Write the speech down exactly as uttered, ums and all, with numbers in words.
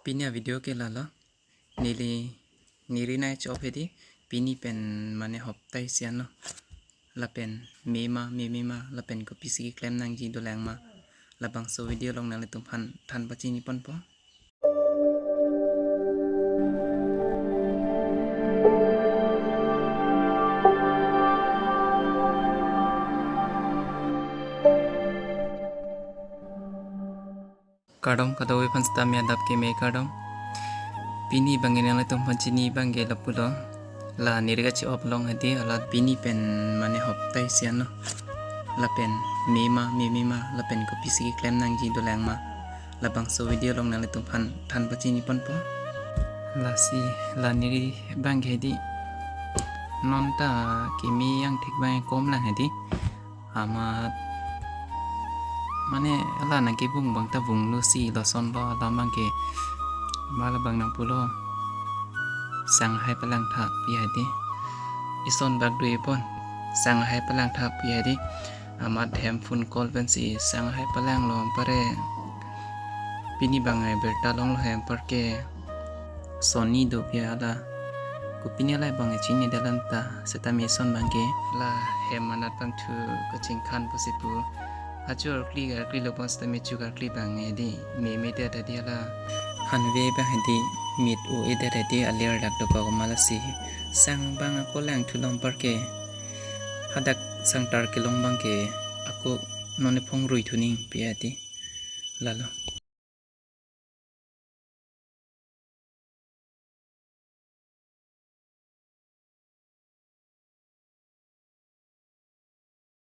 Pini a-video ke lalo. Neli neri nai chop hedi. Pini pen mane hopta isi anlo. Lapen me ma, me me ma, lapen kopisi keklem nangji dolang ma. Labangso video along nanglitum aphan than pachini ponpo. Kardom kadokave aphan sitame adap keme kardom. Pini abangke nanglitum aphan chini abangke lapulo. La neri kachi-op along hedi, hala pini pen mane hopta isi anlo. Lapen me ma, me me ma, lapen kopisi keklem nangji dolang ma. Labangso video along nanglitum aphan than pachini ponpo. Lasi la neri abangke hedi. Non ta keme angthek abang komlang hedi. Amat mane hala nangkevung abang ta vunglo si, lasonlo alam abangke. Amat labang nangpulo, sang hai palangtha pi hedi. Ison bak do-ipon, sang hai palangtha pi hedi. Amat hem phone call pensi sang hai palanglo anpar ke. Pini abang birta longlo hem anpar ke. Sonni do pi hala. Kopine lahai abang chinidetlang ta, sitame ison abangke la hem anat abang thu kachingkhan pusi pu. Achu arkli arklilo abang sitame chu arkli abang hedi, me me det hedi hala. Hanve abang hedi, mit o-edet hedi, alir dak do pa komat lasi. Sang abang ako lang thulo anpar ke. Hadak sang tar kelong abangke ako non ephong rui thuning pi hedi. Lalo.